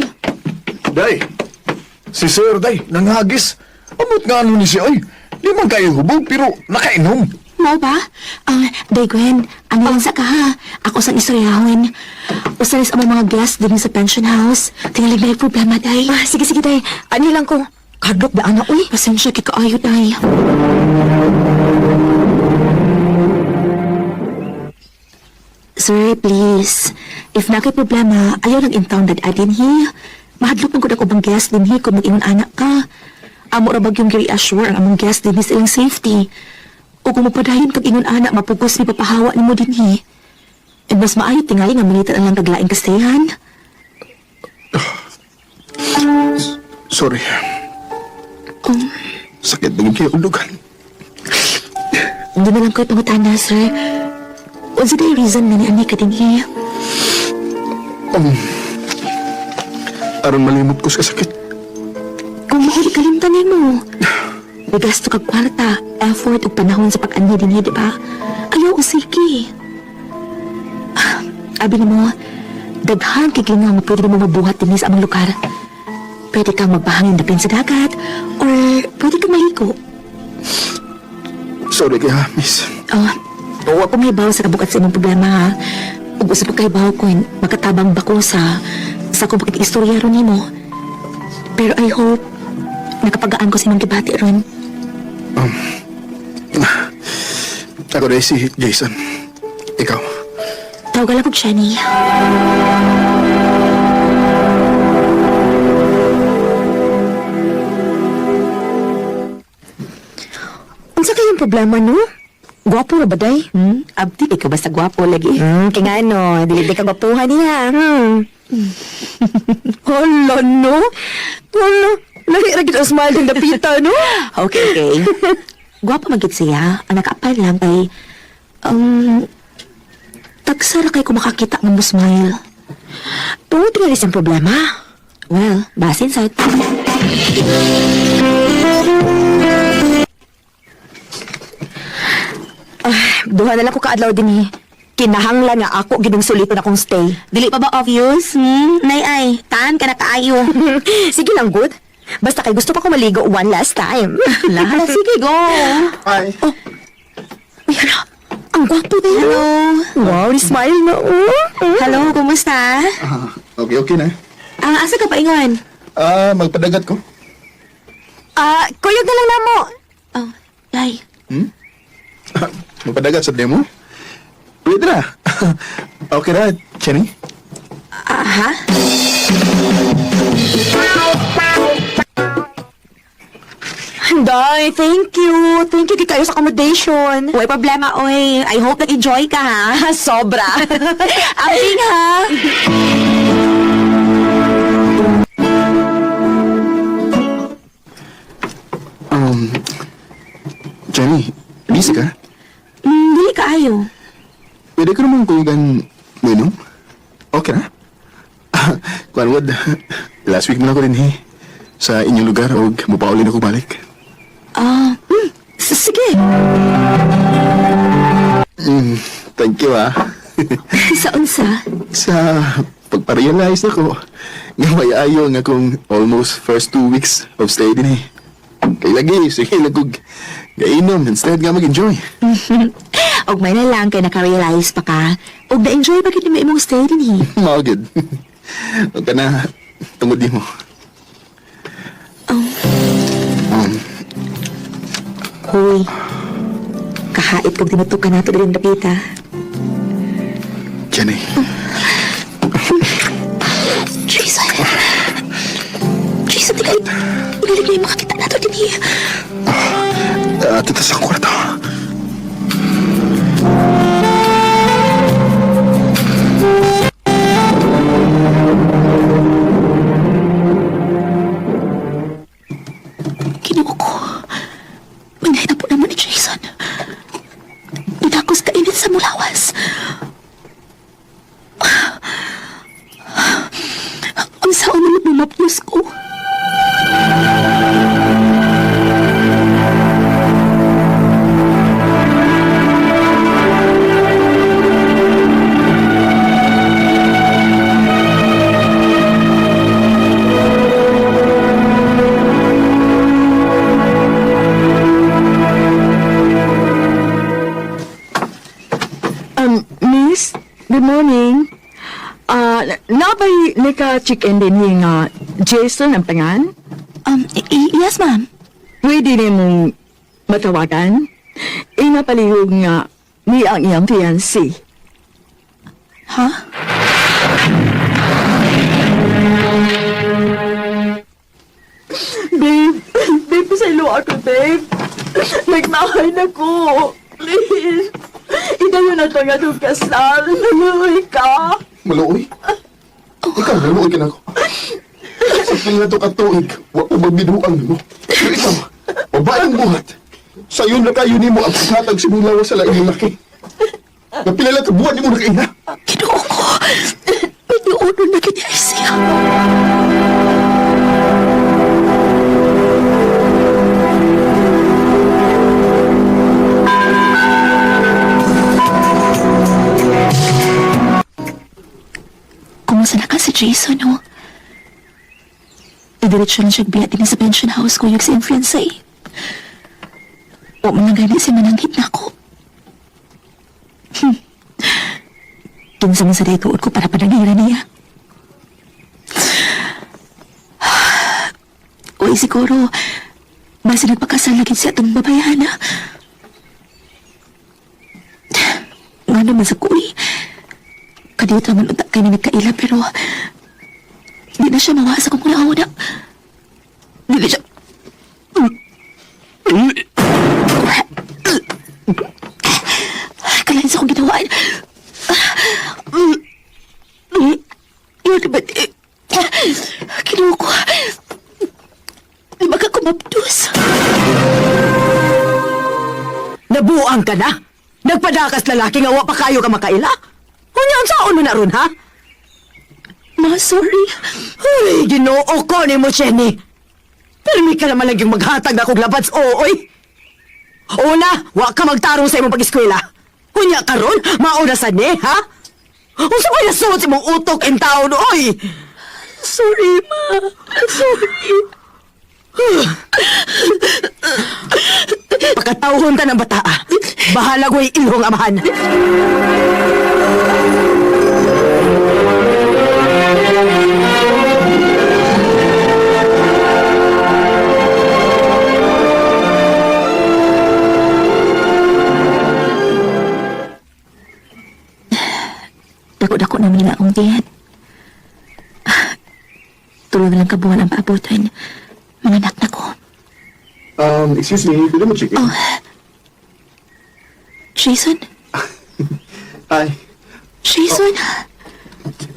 Day! Si Sir, day, nanghagis. Amot nga ano ni siya, oy. Di man kayo hubog, pero nakainom. Mao ba? Ah, Day Gwen, ano lang sa ka ha? Ako sang istoryahon. Usa rin sa among mga guest din sa pension house. Tingalig na yung problema, Day. Ah, sige, sige, Day. Ani lang ko. Kadlok ba, ana, uy? Pasensya kay kaayo, Day. Sir, please. If na kay problema, ayaw lang in town dad adin hi. Mahadlok man gud ako bang guest dinhi kung mag-ingon anak ka. Amo ra bag yung gi-reassure ang among guest dinhi sa ilang safety. O kung mapadayon kag ingon anak, mapugos ni papahawa nimo dinhi. And mas maayo tingali nga mangitan ang lang kaglaing kastayan. Sorry. Sakit na kayo kong dugan. Hindi na lang ko'y pangutana, sir. Unsa day reason nga ni ani ka dinhi? Aron malimot ko sa sakit. Kung mahuli kalimtan nimo. Nagasto kag kwarta, effort ug panahon sa pag-anhi dinhi, di ba? Ayaw usiki. Ah, abi nimo, daghan kay nga nga pwede mo mabuhat dinhi sa among lugar. Pwede kang magpahangin dapin sa dagat or pwede kang maligo. Sorry kaya, miss. Oh, wa ko mahibaw sa kabukat sa imong problema ha. Ug usa pa kahibaw ko, makatabang ba ko sa akong pakikistorya ron nimo. Pero I hope nakapagaan ko sa imong gibati ron. Ako rin si Jason. Ikaw. Tawagal ako, Jenny. Unsa kayong problema, no? Gwapo ra ba, day? Hmm? Abdi, ikaw basta gwapo lagi. Kaya nga, no. Dili di ka gwapuhan niya. Hala, no? Hala. Lahi ra gid ang smile din dapita, no? Okay, okay. Gwapo magid siya. Ang nakaapal lang kay... Tagsara kay ko makakita ng mo smile. Tungod nga rin problema. Well, basin sa... Duha na lang ko kaadlaw din eh. Kinahanglan nga ako ginong suliton akong stay. Dili pa ba obvious? Hmm? Nay ay, taan ka na kaayo. Sige lang, good. Basta kay gusto pa ko maligo one last time. Lahat. Sige, go. Hi. Oh. Uy, hala. Ang gwapo na yun. Hello. Wow, ni smile na. Oh. Hello, kumusta? Ah, okay, okay na. Ah, asa ka paingon? Ah, magpadagat ko. Ah, kuyog na lang namo. Oh, Day. Hmm? Magpadagat sa demo? Pwede na. Okay na, Jenny. Ah, ha? Day, thank you. Thank you kay kayo sa accommodation. Way problema, oy. I hope nag-enjoy ka, ha? Sobra. Abing, ha? Um, Jenny, busy ka? Dili ka ayo. Pwede ko naman kuyugan minum? Okay na? Kuan wad, last week man ako din eh. Sa inyong lugar og mupaulin ako balik. Ah, sige. Thank you ah. Sa unsa? Sa pagpa-realize ako, nga may ayo nga akong almost first 2 weeks of stay din eh. Kay lagi, sige lagog gainom instead nga mag-enjoy. Og may na lang kay naka-realize pa ka. Og na-enjoy ba gid nimo imong stay dinhi? Mao gud. Huwag ka na tungod nimo. Hoy. Kahait kog tinutukan nato diri dapita. Jenny, Jason. Jason, di kay Dili kay makakita nato dinhi. ato ta sa kwarto. Kinuha ko. May nahitabo naman ni Jason. Nidakos kainit sa mulawas. Ang saan naman bumapnos ko. Miss, good morning. Ah, nabay naka-check-in din niya nga Jason ang pangan? Yes, ma'am. Pwede ni mong matawagan? Inapalihog nga ni ang iyang fiancé. Ha? Babe, babe, pasaylo ako, babe. Nagmahay na ko. Please. Idayo na to nga itong kasal. Naluoy ka. Maluoy? Ikaw, naluoy ka na ako. Sa pila na to katuig, wa ko magbinuang nimo. Pero ikaw, babaeng buhat. Sayon na kayo nimo ang paghatag sa imong lawas sa laing laki. Napila lang ka buwan nimo nakaina. Ginoo ko. Pinuuno na kanya siya. Kumusta na ka si Jason, no? Idiretso lang siya biya din sa pension house ko yung sa influenza eh. O man lang gani siya mananghit na ako. Kinsa man sa daytuod ko para panangira niya. Uy, siguro, basta nagpakasal na gid siya atong babayana. Nga naman sa kuy. Kadiyot naman unta kay na nagkaila pero di na siya mawa sa kong una-una. Di na siya... Kalain sa kong ginawaan. Yun naman eh. Kinuha ko. Di ba ka kumapdos? Nabuang ka na? Nagpadakas lalaki nga wa pa kayo ka makaila? Unya unsaon mo na ron ha? Ma, sorry. Uy, Ginoo ko ni mo, Jenny. Pirmi ka naman lang yung maghatag na kong labads, ooy. Una, wa ka magtarong sa imong pag-eskwela. Unya karon, mauna sa ni, ha? Unsa may nasuot sa imong utok in taon, oy? Sorry, ma. Sorry. Pakatawhon ta ng bataa. Bahala ko'y ilhong amahan. Dako-dako naman nila akong tiyan. Tulo na lang kabuwan ang paabutan. Mga anak na ko. Excuse me, pwede mo chicken? Oh. Jason? Hi. Jason?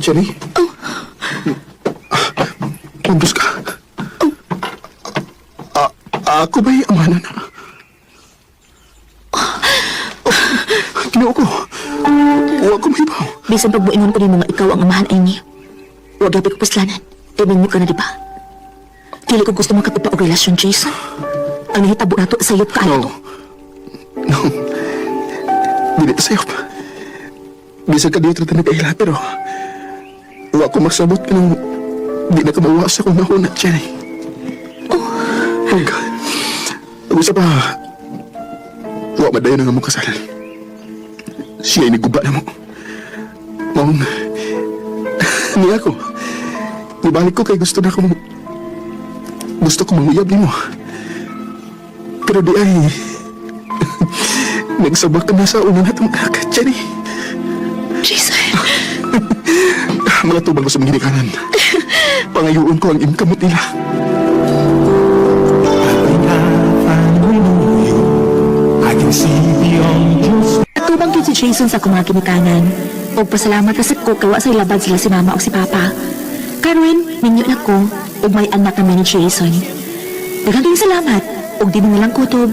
Jenny? Oh. Puntos ka. Oh. Ako ba'y amanan na? Oh, Ginoo ko. Huwag ko mahibaw. Bisan pagbuingon ko nimo nga ikaw ang amahan ay ni. Huwag gabi ko puslanan. Timinyo ka na, di ba? Dili ko gusto makatupa og relasyon, Jason. Ang nahitabo nato sayop ka No. No. Dili ta sayop. Bisan ka dito ta nagkaila, pero wa ko masabot kanang di na ka mawa sa akong nahuna, Jenny. Oh. Oh God. Ang isa pa, wa madayon nga mo kasal. Siya ay niguba na mo. Mong, niya ako. Nibalik ko kay gusto na akong, gusto ko manguyab nimo. Pero di ay, nagsabak ka na sa una natong anak, Jenny. Jason. Mga tubang ko sa mga ginikanan. Pangayuon ko ang imkamot nila. Atubang gyud si Jason sa akong mga ginikanan. Og pasalamat ka sa ko kay wa say labad sila si mama o si papa. Karon, minyo na ko ug may anak kami ni Jason. Daghang kayong salamat ug di mo nilang kutob.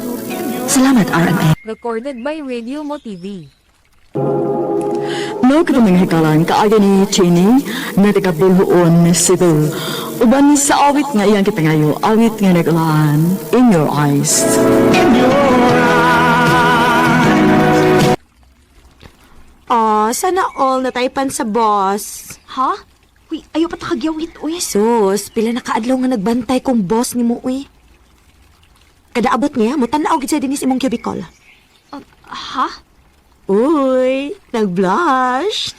Salamat RMN. Recorded by Radio Mo TV. No, kita mga hikalan, kaagi ni Chini, na taga Boljoon, Cebu. Uban sa awit nga iyang kipangayo, awit nga nag-ulaan, In Your Eyes. Oh, sana all nataypan sa boss. Ha? Uy, ayaw pa ta kagyawit, uy. Sus, pila na kaadlaw nga nagbantay kong boss ni mo, uy. Kada abot niya, mo tan-aw gid siya dinis imong cubicle. Ha? Uy, nag-blush.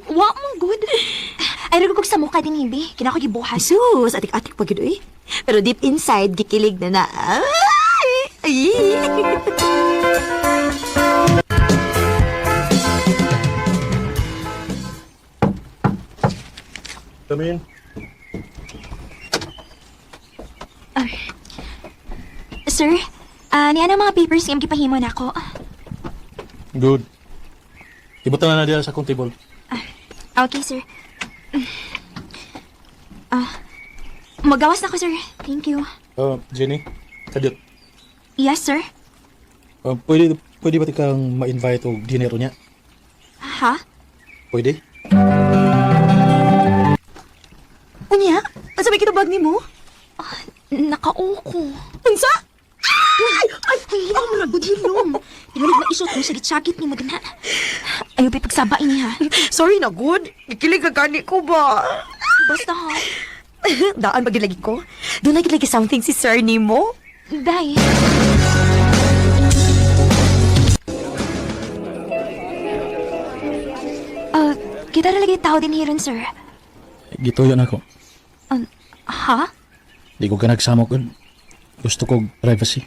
Wa mong good. Ay, ragog sa mukha din, hindi. Kina ko gibuhat. Sus, atik-atik pa gid uy. Pero deep inside, gikilig na na. Ay! Ay! Come in. Sir, niya na mga papers nga gipahimo nako. Good. Ibutang na na diya sa akong table. Okay, sir. Magawas na ko, sir. Thank you. Jenny, kadyot. Yes, sir. Pwede ba kang ma-invite og dinero niya? Ha? Pwede? Unya, asa may kitabag nimo? Nakauko. Unsa? Ay! Ay! Ay! Ang hilom. Tinulig maisot mo sa gitsagit ni mo din ha. Ayaw pa pagsaba ini ha. Sorry na, good. Gikilig ka gani ko ba? Basta ha. Daan ba gilagi ko? Doon na gilagi something si sir nimo. Day. Kita na lagi tao din hiron, sir. Gituyo na ako. Ha? Di ko ka nagsama ko. Gusto ko privacy.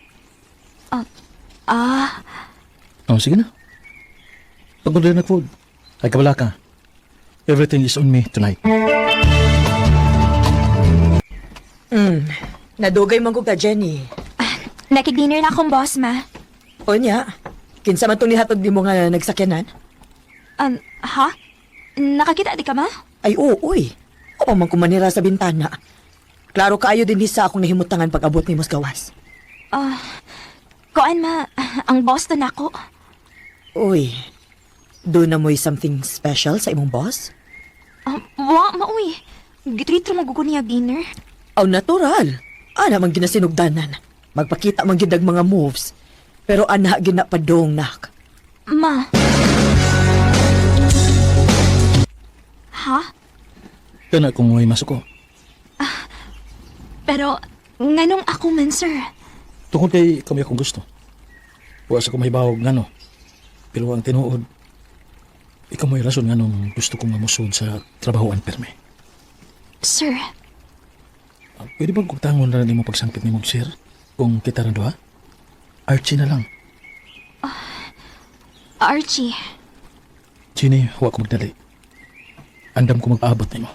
Ah, Oh, sige na. Pag-order na food. Ay, kabala ka. Everything is on me tonight. Nadugay man ko ka, Jenny. Nakig-dinner na akong boss, ma. Unya, kinsa man tong nihatod nimo nga nagsakyanan? Ha? Nakakita di ka, ma? Ay, oo, uy. O man kumanira sa bintana. Klaro kaayo din sa akong nahimutangan pag-abot nimo sa gawas. Ah, kuan, ma. Ang boss to nako. Uy, doon na mo'y something special sa imong boss? Wa, ma, uy. Gitreat ra mo niya dinner. Aw, natural. Ana man ginasinugdanan. Magpakita man gid ang mga moves. Pero ana ginapadong nak. Ma. Ha? Kana kung may masuko. Pero, nganong ako man, sir? Tungkol kay kami akong gusto. Wa sa ko mahibawog ngano. Pero ang tinuod, ikaw mo'y rason nganong gusto kong mamusod sa trabahoan perme. Sir, Pwede ba kugtangon na nimo pagsangpit nimo, sir? Kung kita ra duha? Archie na lang. Archie. Ginny, huwag ko magdali. Andam ko mag-aabot nimo.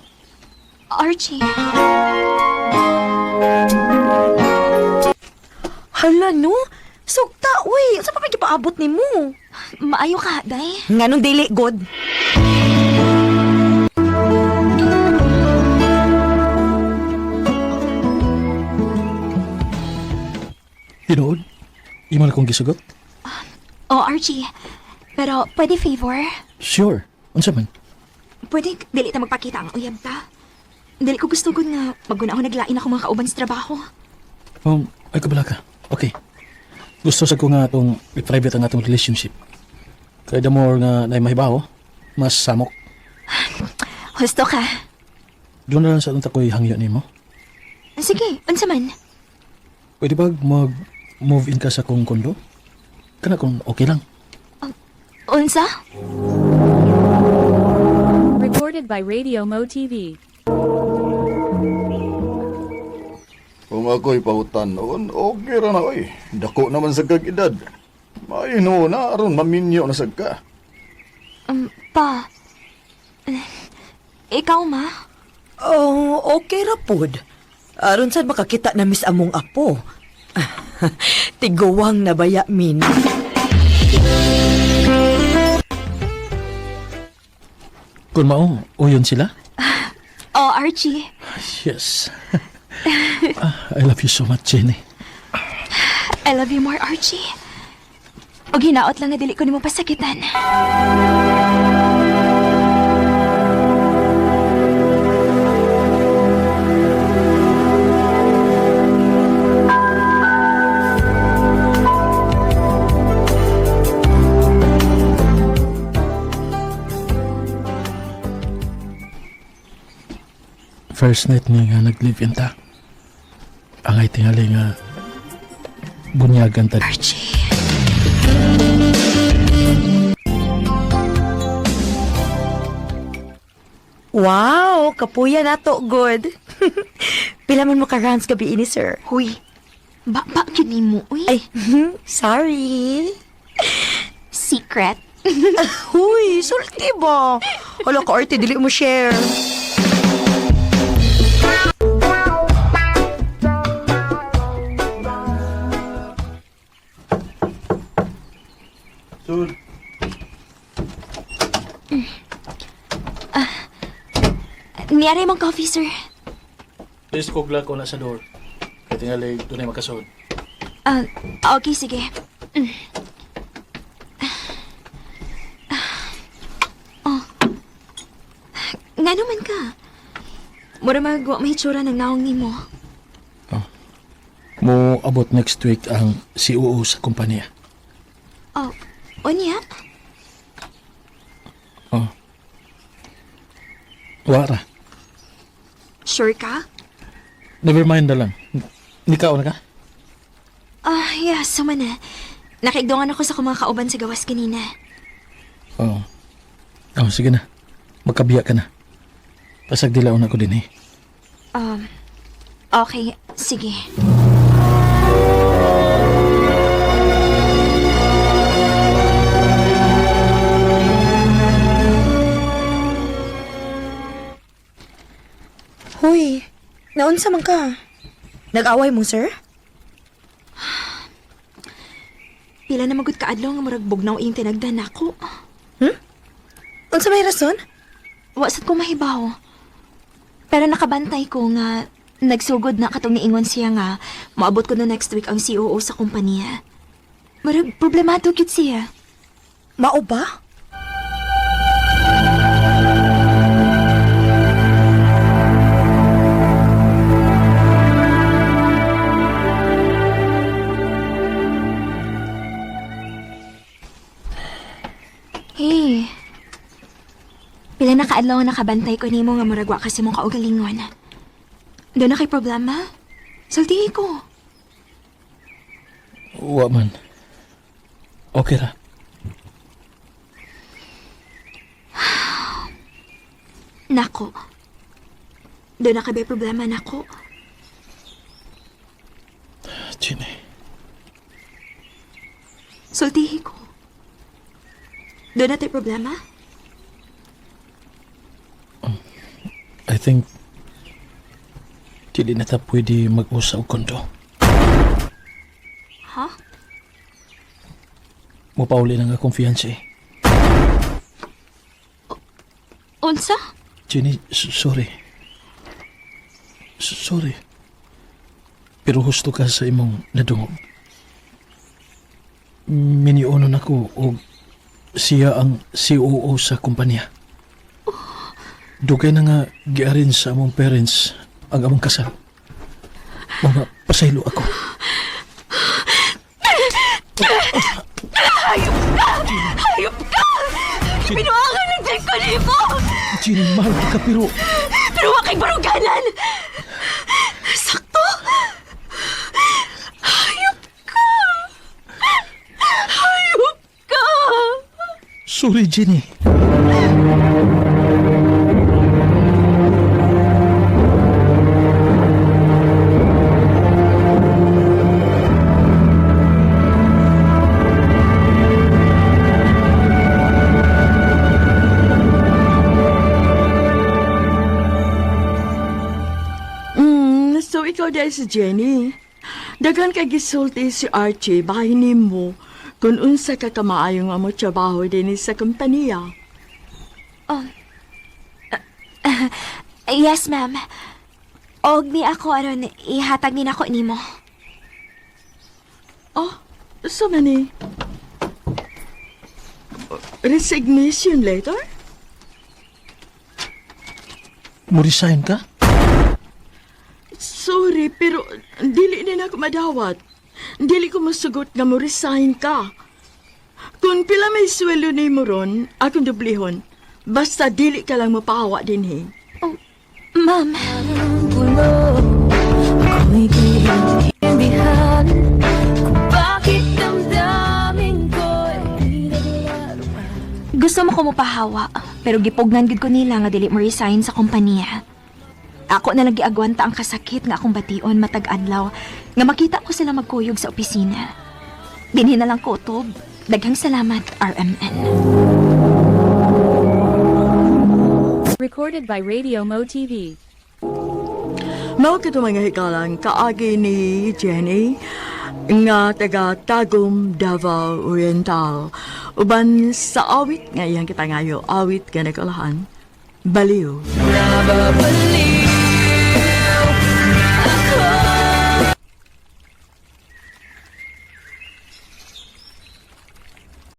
Archie. Hala no? Sugta, uy. Unsa pa may gipaabot nimo? Maayo ka, day. Nganong dili good? Tinuod? Imo na kong gisugot? Oh, Archie. Pero, pwede favor? Sure. Unsa man? Pwede dili ta magpakita ang uyab ta. Dili ko gusto gud nga maguna ako naglain ako mga kauban sa trabaho. Ay kabala ka. Okay. Gusto sa ko nga atong i-private ang atong relationship. Kaya the more nga na mahibaw, mas samok. Husto ka. Doon na lang sa atong takoy hangyo nimo. Sige, unsa man? Pwede ba mag-move in ka sa kong kondo? Kana kung okay lang. Unsa? Recorded by Radio Mo TV. Kung ako'y pautan noon, okay ra na oy. Dako naman sa kag edad. May na aron maminyo na sad ka. Pa. Eh, Ikaw, ma? Oh, okay ra pod. Aron sad makakita na miss among apo. Tiguwang na baya min. Kung mao, uyon sila? Oh, Archie. Yes. I love you so much, Jenny. I love you more, Archie. Og hinaot lang nga dili ko nimo pasakitan. First night niya nga nag-live-in ta. Angay tingali nga bunyagan ta. Archie. Wow, kapuya na to, good. Pila man mo ka rounds gabi ini, sir? Huy. Ba, ba, yun nimo, uy. Ay, sorry. Secret. Huy, sulti ba? Hala ka, arte, dili mo share. Sud. Niyari mong coffee, sir. Please kugla ko na sa door. Kay tingali dunay makasud. Ah, okay, sige. Oh. Nga naman ka. Mura magawa mahitsura ng naong nimo. Mo abot next week ang COO sa kumpanya. Oh, unya? Oh. Wara. Sure ka? Never mind na lang. Nikaw na ka? Ah, yeah, sama na. Nakaigdongan ako sa akong mga kauban sa gawas kanina. Oo. Oh, sige na. Magkabiya ka na. Pasag dilaon na ko din eh. Okay, sige. Hoy, naunsa man ka? Nag-away mo, sir? Pila na magud kaadlaw nga murag bugnaw iyong tinagdan nako. Unsa may rason? Wa sad ko mahibaw. Pero nakabantay ko nga nagsugod na katong niingon siya nga moabot ko na next week ang COO sa kompanya. Murag problemado gyud siya. Mao ba? Hey. Pila na kaadlaw nga nakabantay ko nimo nga murag wa kasi mong kaugalingon. Doon na kay problema? Sultihi ko. Wa man. Okay ra. Nako. Doon na kay problema nako. Jenny. Sultihi ko. Doon na tayo problema? I think dili na ta pwede mag-usa og kondo. Ha? Mopauli na nga akong fiancé. Unsa? Jenny, sorry. Sorry. Pero husto ka sa imong nadungog. Miniunon ako og siya ang COO sa kumpanya. Dugay na nga giarin sa among parents ang among kasal. Mga pasaylo ako. Hayop ka! Hayop ka! Pinuangan ng dyan ko nimo! Jenny, mahal ka pero Pero wa kay baruganan! Sakto! Hayop ka! Hayop ka! Sorry, Jenny. So ikaw dahil si Jenny. Daghan kay gisulti si Archie bahin nimo kung unsa ka kamaayo nga mo trabaho dinhi sa kompanya. Yes, ma'am. Og ni ako aron ihatag ni nako nimo. Oh, so many. Resignation letter? Mo resign ka? Sorry, pero dili na ako madawat. Dili ko masugot nga mo resign ka. Kung pila may sweldo nimo ron, akong dublihon. Basta dili ka lang mapahawa dinhi. Ma'am. Gusto mo ko mopahawa, pero gipugnan gid ko nila nga dili mo resign sa kompanya. Ako na lang giagwanta ang kasakit nga akong bation matag adlaw nga makita ko sila magkuyog sa opisina. Dinhi na lang ko utob. Daghang salamat, RMN. Recorded by Radio Mo TV. Mao kito mga hikalang kaagi ni Jenny. nga taga Tagum, Davao Oriental. Uban sa awit nga iyang kipangayo, awit nga nagkalahan, Baliw. Nababaliw.